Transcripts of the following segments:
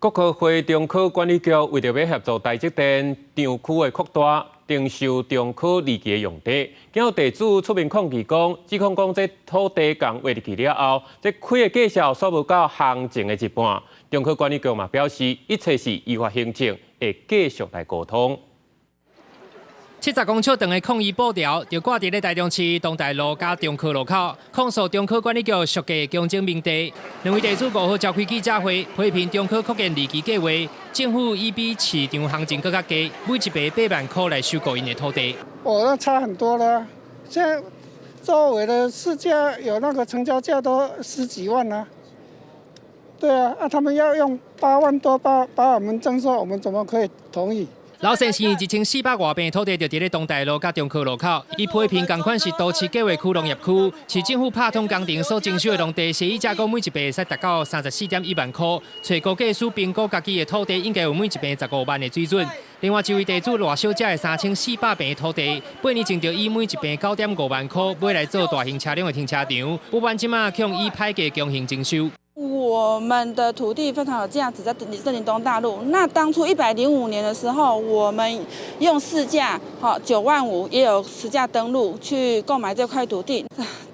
國科會中科管理局為著欲協助台積電廠區的擴大，徵收中科二期的用地，今有地主出面抗議講，指控講這土地共劃入去了後，這開的價數煞無到行情的一半。中科管理局嘛表示，一切是依法行政，會繼續來溝通。70公尺長的抗議布條就掛佇咧台中市東大路佮中科路口，控訴中科管理局削價強徵民地。兩位地主5號召開記者會，批評中科擴建二期計劃，政府以比市場行情閣較低，每一坪8萬箍來收購𪜶的土地。哦，那差很多啦！現在周圍的市價有那個成交價都十幾萬啦。對啊，啊，他們要用8萬多把我們徵收，我們怎麼可以同意？老先生1400外坪土地就佇咧東大路佮中科路口，伊批評仝款是都市計劃區農業區，市政府拍通工程所徵收的農地，協議價講每一坪會使達到34.1萬箍，揣估計師評估家己的土地應該有每一坪15萬的水準。另外一位地主賴小姐的3400坪土地，8年前就以每一坪9.5萬箍買來做大型車輛的停車場，不滿這馬卻以歹價強行徵收。我們的土地非常有價值，在森林東大路。那當初105年的時候，我們用市價，好9萬5，也有實價登錄去購買這塊土地，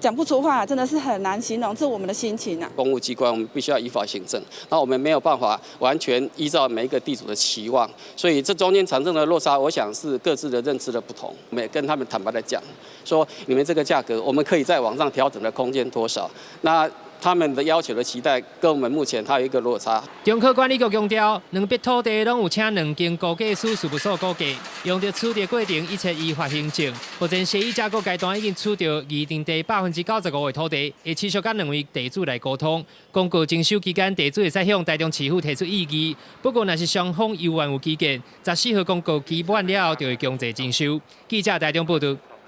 講不出話，真的是很難形容，這是我們的心情啊。公務機關，我們必須要依法行政，那我們沒有辦法完全依照每一個地主的期望，所以這中間產生的落差，我想是各自的認知的不同。我們也跟他們坦白的講，說你們這個價格，我們可以再往上調整的空間多少？那他們的要求的期待跟我們目前它有一個落差。中科管理局強調，兩筆土地攏有請兩間估價師事務所估價，用著取得過程一切依法行政。目前協議價格階段已經取得預定地95%的土地，會持續佮兩位地主來溝通。公告徵收期間，地主會使向台中市府提出異議。不過，若是雙方猶原有歧見，14號公告期滿了後，就會強制徵收。記者台中報道。